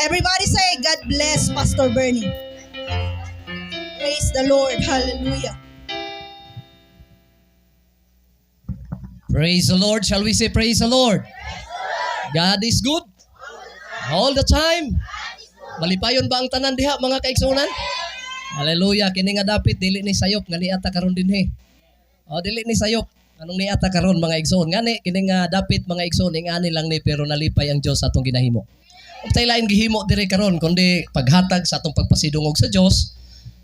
Everybody say, "God bless Pastor Bernie." Praise the Lord. Hallelujah. Praise the Lord. Shall we say praise the Lord? God is good all the time. Malipayon ba ang tanan diha, mga kaigsunan? Hallelujah. Kini nga dapit dili ni sayop nga niata karon dinhi. O, dili ni sayop. Anong niata karon, mga igsoon? Ngani kini nga dapit, mga igsoon, ingani lang ni pero nalipay ang Dios sa atong ginahimo. Ug tay lain gihimo diri karon kundi paghatag sa atong pagpasidungog sa Dios,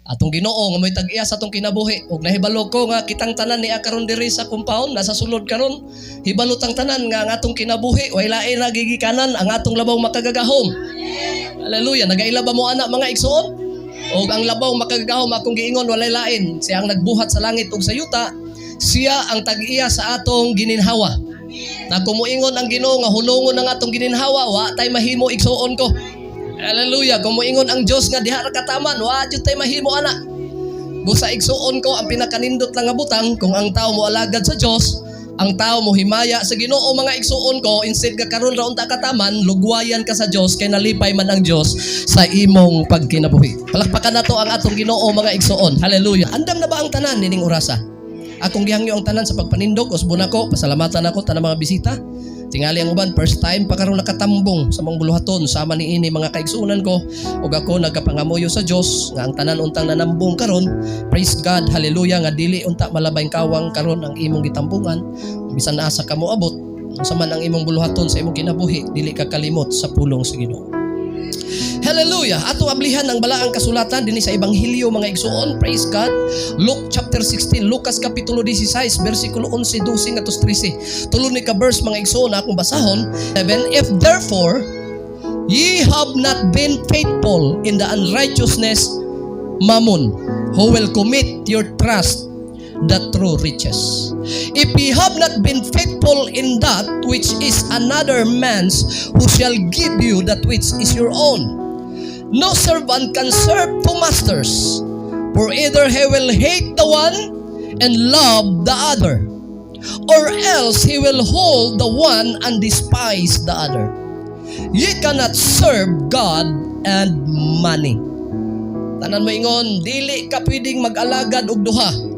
atong Ginoo nga mo'y tag-iya sa atong kinabuhi. Ug nahibalo ko nga kitang tanan niya karon diri sa compound, nasa sulod karon, hibalo tang tanan nga ang atong kinabuhi way lain na gigikanan ang atong labaw makagagahom. Hallelujah. Nagaila ba mo ana, mga igsoon? Og ang labaw makagagahom akong giingon walay lain, siya ang nagbuhat sa langit ug sa yuta, siya ang tag-iya sa atong gininhawa. Na kung moingon ang Ginoo nga hulongon ang atong gininhawa, wa tay mahimo, igsuon ko. Hallelujah. Kung moingon ang Dios nga diha ra kataman, wa jud tay mahimo ana. Busa, igsuon ko, ang pinakanindot lang nga butang kung ang tao mo alagad sa Dios, ang tao mo himaya sa Ginoo, mga igsuon ko, instead ka karon ra unta kataman, lugwayan ka sa Dios kay nalipay man ang Dios sa imong pagkinabuhi. Palakpakan nato ang atong Ginoo, mga igsuon. Hallelujah. Andam na ba ang tanan nining orasa? Akong gihangyo ang tanan sa pagpanindog, usbon ako, pasalamatan ako tanang mga bisita. Tingali ang uban, first time pa karon nakatambong sa mga buluhaton sama ni ini mga kaigsuonan ko, ug ako nagapangamuyo sa Dios nga ang tanan untang nanambong karon, praise God, hallelujah, nga dili unta malabay kawang karon ang imong gitambungan. Bisan asa ka moabot, unsa man ang imong buluhaton sa imong kinabuhi, dili ka kalimot sa pulong sa Ginoo. Hallelujah! Ato ablihan ang balaang kasulatan dinhi sa Ebanghelyo, mga igsuon. Praise God. Luke chapter 16, Lucas kapitulo 16, versikulo 11, 12 ngadto 13. Tulo ni ka verse, mga igsuon, na akong basahon. 7. "If therefore ye have not been faithful in the unrighteousness mammon, who will commit your trust the true riches? If ye have not been faithful in that which is another man's, who shall give you that which is your own? No servant can serve two masters, for either he will hate the one and love the other, or else he will hold the one and despise the other. Ye cannot serve God and money." Tanan mo ingon, "Dili ka pwedeng mag-alagad og duha."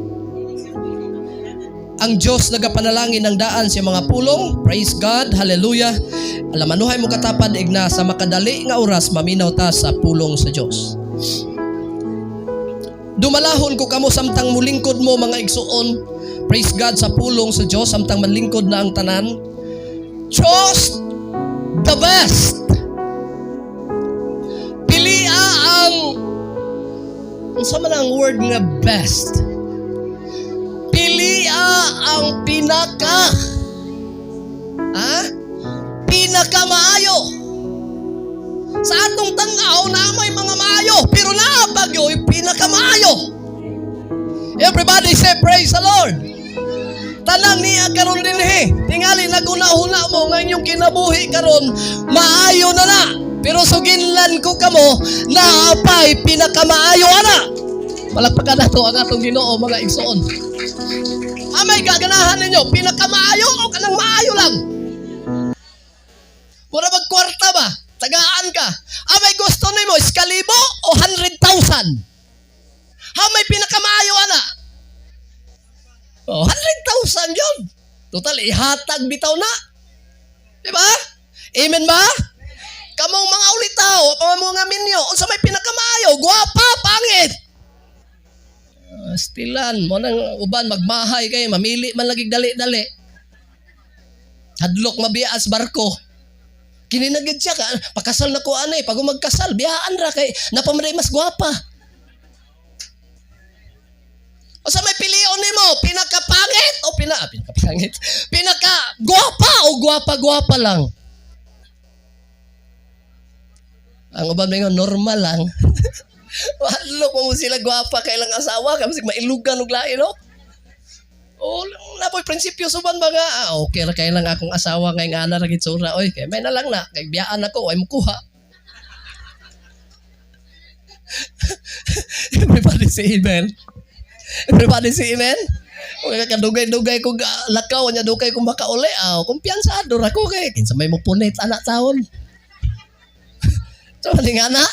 Ang Diyos nagapanalangin ng daan sa mga pulong. Praise God. Hallelujah. Alamanuhay mo katapad igna sa makadali nga oras maminaw ta sa pulong sa Diyos. Dumalahon ko kamo samtang mulingkod mo, mga igsuon. Praise God, sa pulong sa Diyos samtang manlingkod na ang tanan. Choose the best. Pilia ang, unsa man ang word nga best? Pilia ang pinaka. Ha? Pinakamaayo. Sa atong tan-aw na may mga maayo, pero naa pa gyoy pinakamaayo. Everybody say praise the Lord. Tanang niya karon dinhi. Tingali naguna-huna mo nga inyong kinabuhi karon maayo na na. Pero suginlan ko kamo, naapay pinakamaayo ana. Palakpakan nato ang atong Ginoo, mga igsoon. Amay gaganahan ninyo, pinakamaayo o kanang maayo lang? Mura magkwarta ba? Tagaan ka. Amay gusto nimo, iskalibo o 100,000? Hamay pinakamaayo ana? Oh, 100,000 yun. Total, ihatag bitaw na. Di ba? Amen ba? Kamong mga ulitaw, pa mga minyo, unsa may pinakamaayo? Guwapa, pangit? Stilan, mo nang uban magmahay kay mamili man lagi dali-dali. Hadlok mabias barko. Kini na gid siya ka, pakasal na ko anay, pag magkasal, biyaan ra kay napamanay mas gwapa. O sa may pilion nimo, pinakapangit o pinakapangit, pinaka gwapa o gwapa-gwapa lang? Ang uban may normal lang. Hadlok mo sila gwapa kay lang asawa, kay masig mailugan og lain, no? O, napoy prinsipyo suban ba nga, okay ra kay lang akong asawa ngay nga ana ra gitsura, oy, kay may na lang na, kay biyaan ako, ay mukuha. Everybody say amen. Everybody say amen. Okay, kadugay-dugay ko lakaw nya dugay ko makauli, kumpiyansado ra ko kay kinsa may mopunit anak taon. So, mali nga na.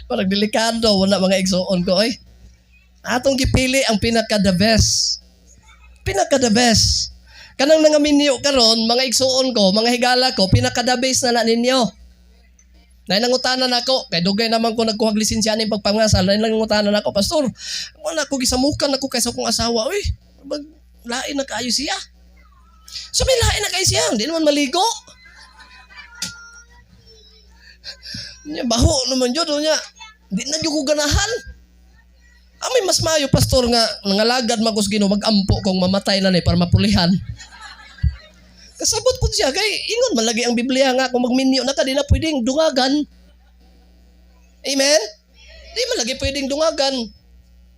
Parang delikado, wala mga igsuon ko, oy. Atong gipili ang pinaka the best. Pinaka the best. Kanang nangaminyo karon, mga igsuon ko, mga higala ko, pinaka the best na na ninyo. Nay nangutana nako, kay dugay naman ko nagkuhag lisensya ning pagpangasal, nay nangutana nako, "Pastor, wala ko gisamukan ako kaysa akong asawa, uy. Mag lain na kaayo siya." So may lain na kaayo siya, hindi naman maligo. Nya baho naman jud nya. Di na jud ko ganahan. Ah, may mas maayo, Pastor, nga nangalagad man ko sa Ginoo, magampo kong mamatay na ni para mapulihan. Kasabot po siya kay ingon man lagi ang Biblia nga kung magminyo na ka, di na pwedeng dungagan. Amen? Di man lagi pwedeng dungagan.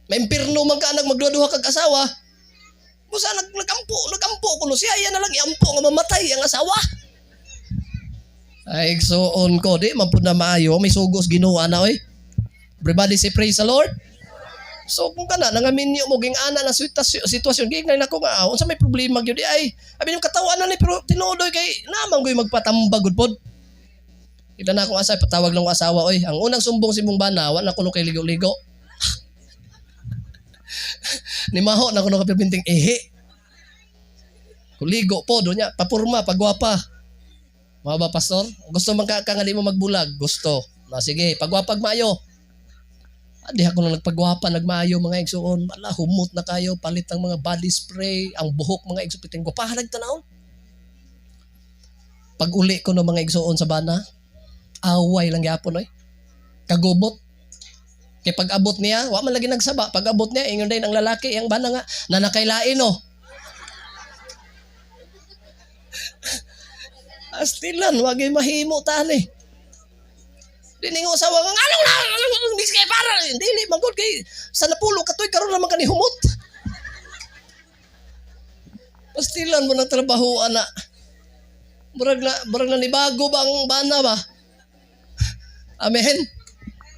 May impirno man ka anak magduha-duha kag asawa. Busa nagampo kuno siya, iya na lang iampo nga mamatay ang asawa. Ay, igsuon ko, di man pud na maayo, may sugos Ginoo na oy. Everybody say praise the Lord. So kung kana nangaminyo mo ging ana na sitwasyon, giingnan nako nga, ah, unsa may problema gyud di ay. Abi yung katawan na ni, pero tinuodoy kay naman goy magpatambag gud pod. Kita na akong asa, patawag lang akong asawa, oy. Ang unang sumbong sa imong bana, wa na kuno kay ligo-ligo. Ni maho na kuno kapipinting ihi. Kuligo po do niya, papurma, pagwapa. Mao ba, Pastor? Gusto man ka nga di mo magbulag? Gusto. Na sige, pagwapag maayo. Ah, di ako na nagpagwapa, nagmaayo, mga igsuon. Wala, humot na kayo, palit ang mga body spray, ang buhok, mga igsuon, piting gwapahan nagtanawon. Pag uli ko ng mga igsuon sa bana, away lang gyapon oy. Kagubot. Kay pag abot niya, wa man lagi nagsaba. Pag abot niya, ingon din ang lalaki, ang bana nga, nanakailain no. Astilan, wag mahimo tani. Dili nga usawa nga, anong na, anong, anong, di kay para, dili, magod kay, sa napulo katoy, karon naman kani humot. Pastilan mo ng trabaho, ana. Murag na nibago ba ang bana ba? Amen?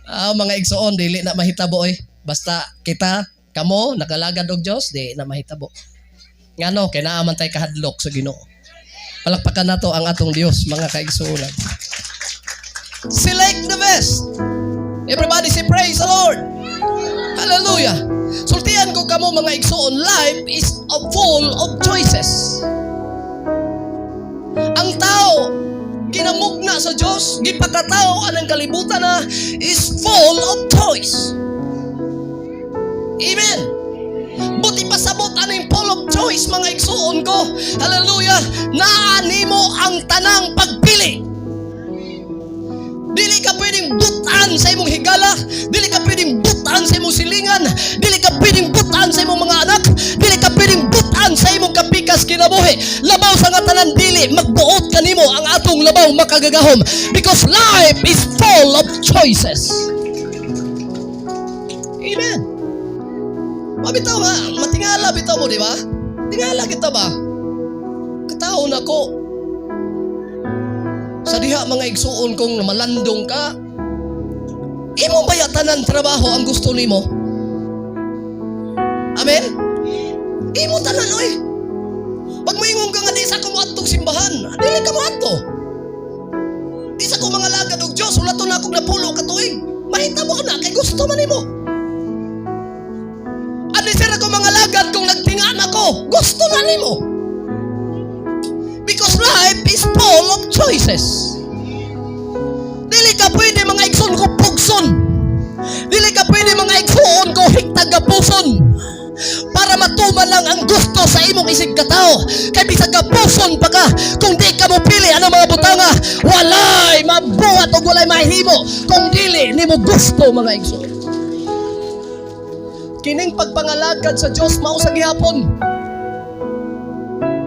Ah, mga igsoon, dili na mahitabo oy. Basta kita, kamo, nakalagad og Dios, di na mahitabo. Ngano, kay naa man tay kahadlok sa Ginoo. Palakpakan nato ang atong Dios, mga kaigsuonan. Select the best. Everybody say praise the Lord. Hallelujah. Sultian ko kamo, mga igsoon, life is a full of choices. Ang tao, ginamugna sa Diyos, gipakatao anang kalibutan na is full of choice. Amen. Buti pasabot aning full of choice, mga igsuon ko. Hallelujah. Naa nimo ang tanang pagpili. Dili ka pwedeng butan sa imong higala, dili ka pwedeng butan sa imong silingan, dili ka pwedeng butan sa imong mga anak, dili ka pwedeng butan sa imong kapikas kinabuhi. Labaw sa nga tanan, dili magbuot kanimo ang atong labaw makagagahom because life is full of choices. Amen. Mabitaw nga, matingala bitaw mo, di ba? Tingala kita ba? Kataon ako. Sa diha, mga igsuon, kung malandong ka, imo ba tanan trabaho ang gusto nimo? Amen? Imo tanan oy. Pag moingon ka nga di sa ko moadtong simbahan, dili ka moadto. Di sa ko mangalagad og Dios, wala to na akong napulo ka tuig. Mahitabo na kay gusto man nimo. Adi sir ako mangalagad kung nagtingaan ako, gusto na nimo. Because life is full of choices. Dili ka pwede, mga igsoon ko, pugson. Dili ka pwede, mga igsoon ko, hiktagapuson. Para matuman lang ang gusto sa imong isig katao. Kay bisag gapuson pa ka, kung di ka mo pili ano mga butanga, walay mabuhat o walay mahimo kung dili nimo gusto, mga igsoon. Kining pagpangalagad sa Dios mao sa gihapon.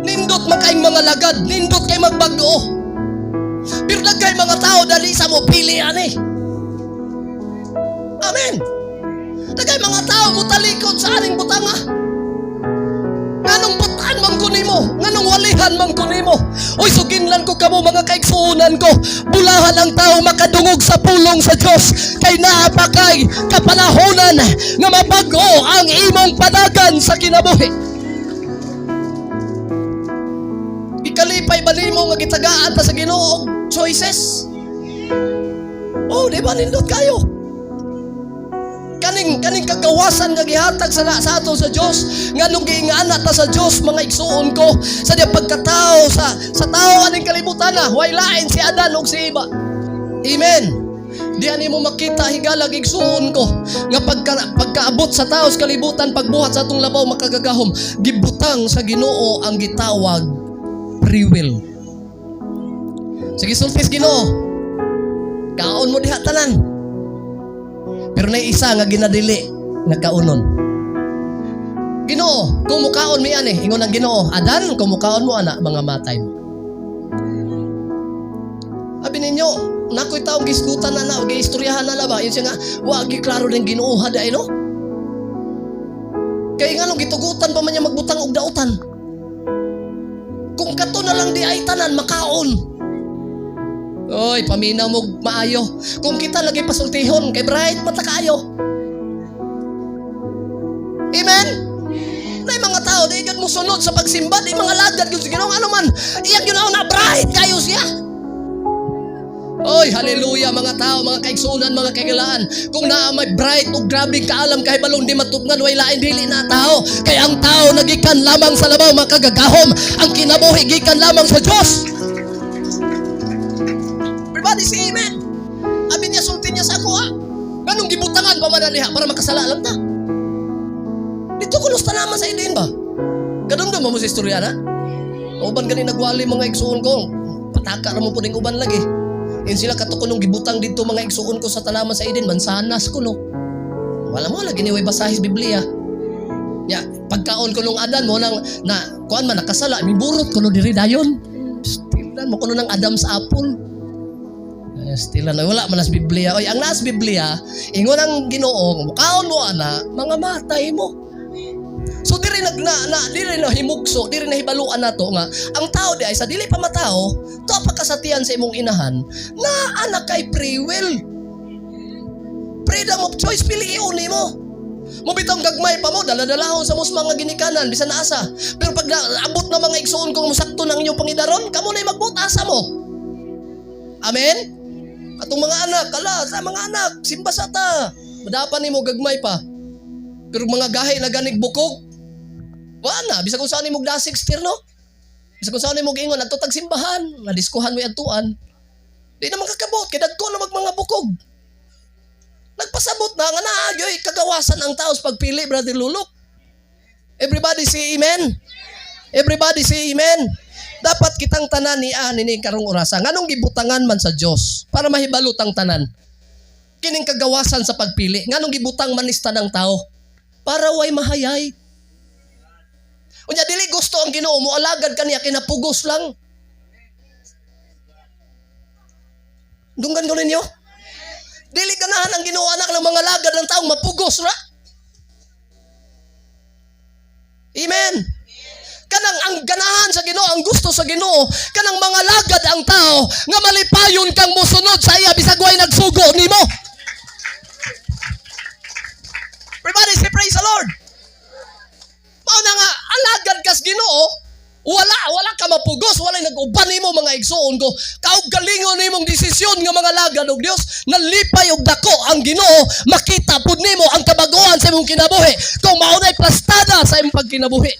Nindot makaing mga lagad, nindot kay magbag-o. Pero daghay mga tao dali sa mo pili ani. Amen. Daghay mga tao mo talikod sa aning butanga. Nganong butan man ko nimo, nganong walihan man ko nimo. Uy, suginlan ko kamo, mga kaigsuonan ko. Bulahan ang tao makadungog sa pulong sa Dios kay naa pa kay kapanahonan nga mabag-o ang imong padagan sa kinabuhi. Ikalipay ba nimo nga gitagaan ta sa Ginoo og choices? Oh, di ba nindot kayo? Kaning kagawasan nga gihatag sa ato sa Dios, nganong giingana ta sa Dios, mga igsuon ko, sa diya pagkatao sa tao aning kalibutan na way lain si Adan ug si Eva. Amen. Di ani mo makita, higalag igsuon ko, nga pagkaabot sa tao sa kalibutan, pagbuhat sa atong labaw makagagahom, gibutang sa Ginoo ang gitawag free will. Sige, sultis Ginoo. Kaon mo diha tanan. Pero nay isa nga ginadili nga kaunon. Ginoo, kung mukaon mi ani, ingon ang Ginoo, "Adan, kung mukaon mo ana, mga matay mo." Abi ninyo, nakoy taong gisgutan na na, giistoryahan na na ba? Yun siya nga, wa gi klaro ng Ginoo ha dai, no? Kay nganong gitugutan pa man niya magbutang og dautan? Kung kato na lang di ay tanan makaon. Oy, paminaw mo maayo. Kung kita lagi pasultihon, kay bright mata kaayo. Amen? Nay mga tao, di gud mo sunod sa pagsimba, di mga lagad gyud sa Ginoo. Ano man, iyang Ginoo na bright kayo siya. Oy, hallelujah, mga tao, mga kaigsunan, mga kaigalaan. Kung naa may bright o grabing kaalam kahibalong di matupngan, way lain dili na tao. Kaya ang tao nagikan lamang sa labaw makagagahom. Ang kinabuhi gikan lamang sa Diyos. Everybody say amen. Abi niya, sulti niya sa ako ha. Ganong gibutangan pa man niya para makasala lang ta. Dito ko nusta naman sa Eden ba? Kadumdum mo sa istorya na? Uban gani nagwali, mga igsuon ko. Pataka ra mo puning uban lagi. In sila kato ko nung gibutang dito, mga igsuon ko, sa tanaman sa Eden, mansanas ko no. Wala mo lagi ni way basahis Biblia. Ya, pagkaon ko nung Adan mo nang na kuan man nakasala, miburot ko no diri dayon. Still mo kuno ng Adam's apple. Eh, still na wala man nas Biblia. Oy, ang nas Biblia, ingon ang Ginoo, mukaon mo ana, mga matay mo. So diri nag na, na diri na himugso, diri na hibaluan nato nga ang tao di ay sa dili pa matao, to pagkasatian sa imong inahan, na anak kay free will. Freedom of choice, pilion nimo. Mo bitong gagmay pa mo, dala-dalahon sa mos mga ginikanan, bisan asa. Pero pag abot na, mga igsuon kung musakto ng inyong pangidaron, kamo na magbuot asa mo. Amen? Atong mga anak, kala, sa mga anak, simba sa ta. Madapan nimo gagmay pa. Pero mga gahi na ganig bukog, wala na. Bisa kung saan mo dasig steer, no? Bisa kung saan mo giingon, adto tag simbahan, nadiskuhan mo adtuan. Di naman kakabot, kay dagko na mag mga bukog. Nagpasabot na nga naagyoy kagawasan ang tao sa pagpili, Brother Lulok. Everybody say amen. Everybody say amen. Dapat kitang tanan ni ani karong orasa. Nganong gibutangan man sa Dios para mahibalot ang tanan. Kining kagawasan sa pagpili. Nganong gibutang man ni sa tanang tao para way mahayay. Unya dili gusto ang Ginoo mo alagad kaniya kinapugos lang. Dunggan ko ninyo? Dili ganahan ang Ginoo anak ng mga lagad ng taong mapugos ra. Amen. Kanang ang ganahan sa Ginoo, ang gusto sa Ginoo, kanang mga lagad ang tao nga malipayon kang mosunod sa iya bisag way nagsugo nimo. Everybody say praise the Lord. Mao na nga alagad kas Ginoo, wala ka mapugos, wala nag-uban nimo, mga igsuon ko. Kaug galingon nimong desisyon nga mga lagad og Dios, nalipay og dako ang Ginoo, makita pud nimo ang kabaguhan sa imong kinabuhi. Kung mao na'y plastada sa imong pagkinabuhi.